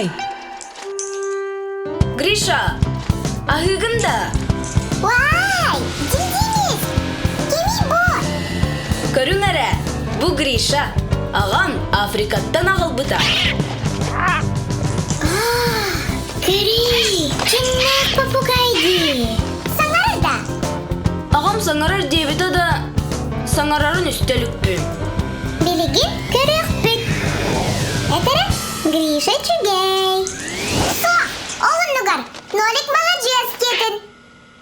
Попугай. Гриша, аһыыгын да? Уай, Дидимис! Кимий бу? Көрүҥ эрэ, бу Гриша. Аҕам Африкаттан аҕалбыта. Көрүүй, кимнээх попугай дии? Саҥарар да? Аҕам саҥарар диэбитэ да, саҥарарын үстэ иликпин. Билигин көрүөхпүт. Этэрэ Гриша үчүгэй. Суох, ол оннугар Нолик маладьыас диэтин.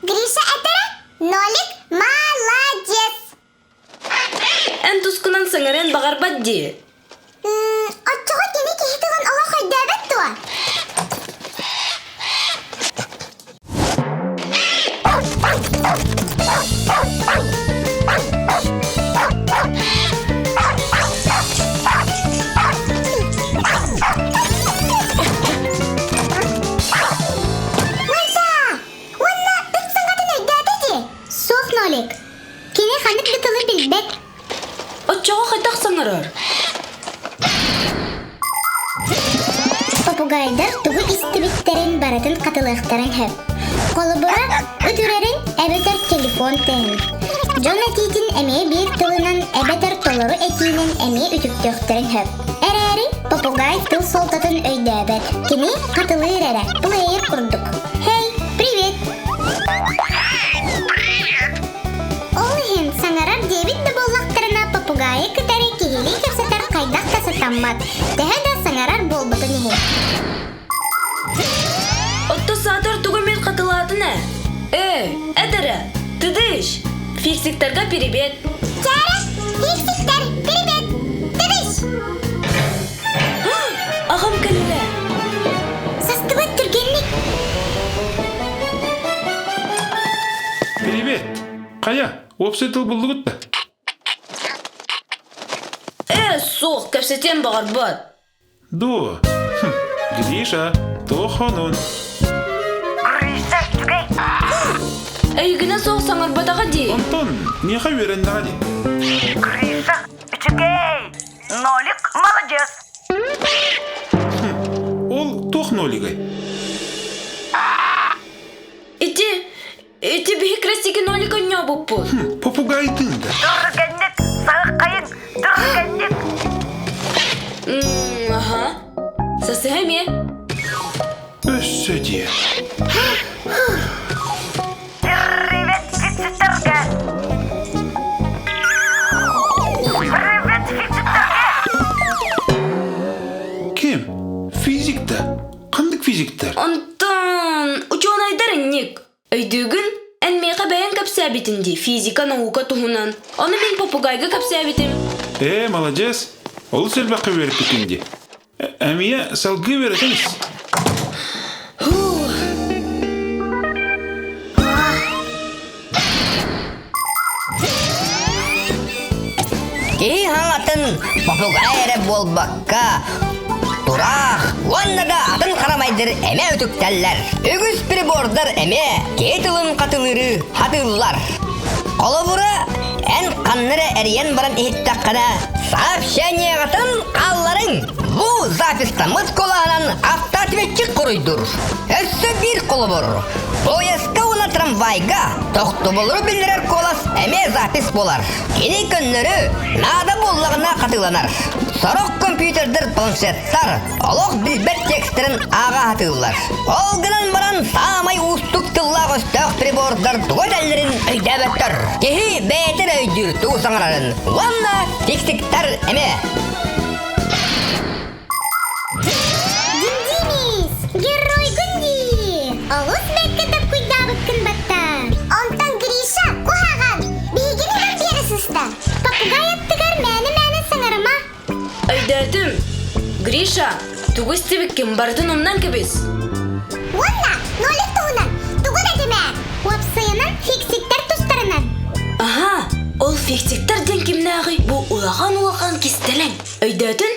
Гриша этэрэ Нолик маладьыас. Эн тускунан саҥарыан баҕарбат дии. Оччоҕо кини киһи тылын олох өйдөөбөт дуо? Мальта! Уонна ыт саҥатын өйдөөтө дии. Суох, Нолик. Кини ханнык да тылы билбэт. Оччоҕо хайдах саҥарар? Попугайдар тугу истибиттэрин барытын хатылыахтарын сөп. Холобура, ыт үрэрин эбэтэр телефон тыаһын. Дьон этиитин эмиэ биир тылынан эбэтэр толору этиинэн эмиэ үтүктүөхтэрин сөп. Эрээри попугай тыл суолтатын өйдөөбөт. Кини хатылыыр эрэ, плеер курдук. Hey, привет! Ол иһин саҥарар диэбит да буоллахтарына попугайы кытары киһилии кэпсэтэр хайдах да сатаммат, төһө да саҥарар буолбутун иһин. Отто саатар тугу эмит хатылаатын ээ? Ээ, эт эрэ, тыдыш! Фиксиктарга привет! Чара, фиксиктар, привет! Тыдыш! Аҕам кэллэ! Састыбат түргэнник! Привет! Хайа, уопсай тыл буллугут да? Ээ, суох, кэпсэтиэн баҕарбат. Дуо? Хм, Гриша, туох хонун? Эйигинэ суох саҥарбатаҕа дии. Онтон, миэхэ үөрэннэҕэ дии. Гриша, үчүгэй! Нолик молодец! Ол туох нолигай? Ити, ити биһи красики нолик онньообуппут. Попугайдын да. Түргэнник, саһыккайын, түргэнник! М, Аха. Сасыһа эмиэ. Өссө диэ. Привет, фикситерге! Привет, фикситерге! Ким? Физик да? Ханнык физиктер? Онтон учуонайдар инник. Өйдүүгүн, эн миэхэ бэйэҥ кэпсээбитин дии физика наука туһунан. Ону мин попугайга кэпсээбитим. Ээ, маладьыас. Олус элбэххэ үөрэппиккин дии. Эмиэ салгыы үөрэтэн ис. Киһи хаҥатын попугай эрэ буолбакка, тураах уонна да атын харамайдар эмэ үтүктэллэр. Үгүс прибордар эмиэ киһи тылын хатылыыры хатыыллар. Холобура, эн ханна эрэ эрийэн баран иһиттэххинэ, сообщениеҕытын хаалларыҥ. Бу записьтаммыт кулаанан автоответчик хоруйдуур. Өссө биир холобур. Поездка уонна трамвайга тохтобулу биллэрэр куолас эмиэ запись буолар. Кини көннөрү наада буоллаҕына хатыланар. Сорох компьютердэр планшеттар олох билбэт текстэрин ааҕа сатыыллар. Ол гынан баран саамай уустук тыллаах өстөөх прибордар тугу этэллэрин өйдөөбөттөр. Киһи бэйэтэ эрэ өйдүүр тугу саҥарарын уонна тиксиктэр эмиэ. Димдимис, геройгун дии! Олус бэркэ таккуйдаабыккын батта. Онтон Гриша куһаҕан, биһигини да биэрэ сыста. Попугай аттыгар мээнэ-мээнэ саҥарыма. Өйдөөтүм. Гриша, тугу истибиккин барытын умнан кэбис. Уонна нолик туһунан тугу да этимэ. Уопсайынан фиксиктэр тустарынан. Аха, ол фиксиктэр диэн кимнээҕий? Бу улахан-улахан кистэлэҥ. Өйдөөтүн?